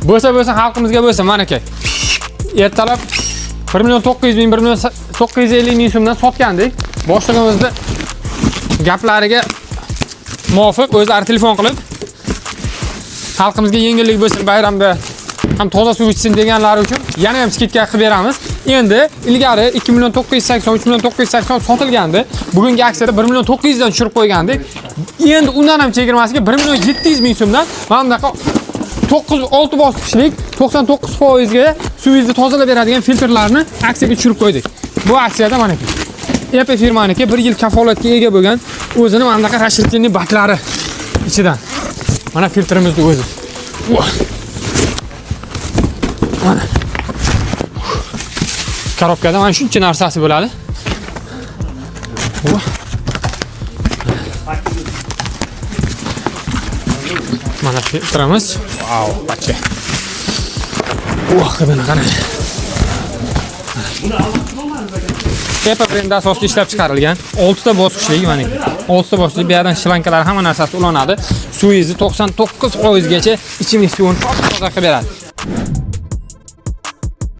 Bo'lsa bo'lsa xalqimizga bo'lsa, mana aka. Ertalab 1 million 900 ming, 1 million 950 ming so'mdan sotgandik. Boshlig'imizni gaplariga muvofiq o'zlari telefon qilib, xalqimizga yengillik bo'lsin bayramda ham toza suv ichsin deganlari uchun yana ham скидка qilib beramiz. Endi ilgari 2 million 980, 3 million 980 sotilgandi. Bugungi aksiyada 1 million 900 dan tushirib qo'ygandik. Endi undan ham chegirmasiga 1 million 700 ming so'mdan mana bunaqa 9 6 bosqichlik 99% ga suvingizni tozalab beradigan filtrlarni aksiyaga tushirib qo'ydik. Bu aksiyada mana Epe firmaniki 1 yil kafolatga ega bo'lgan o'zini mana bunaqa расширительный baklari ichidan. Mana filtrimizni o'zi. Voh. Mana. Korobkada mana shuncha narsasi bo'ladi. Voh. Mana filtrimiz. Vau, bacha. Voh, hidini qarang. Tepa brendi asosida ishlab chiqarilgan 6 ta bosqichli, mana 6 ta bosqichli, bu yerdan shlankalar hamma narsasi ulanadi. Suvingizni 99% gacha ichimlik suvini toza qilib beradi.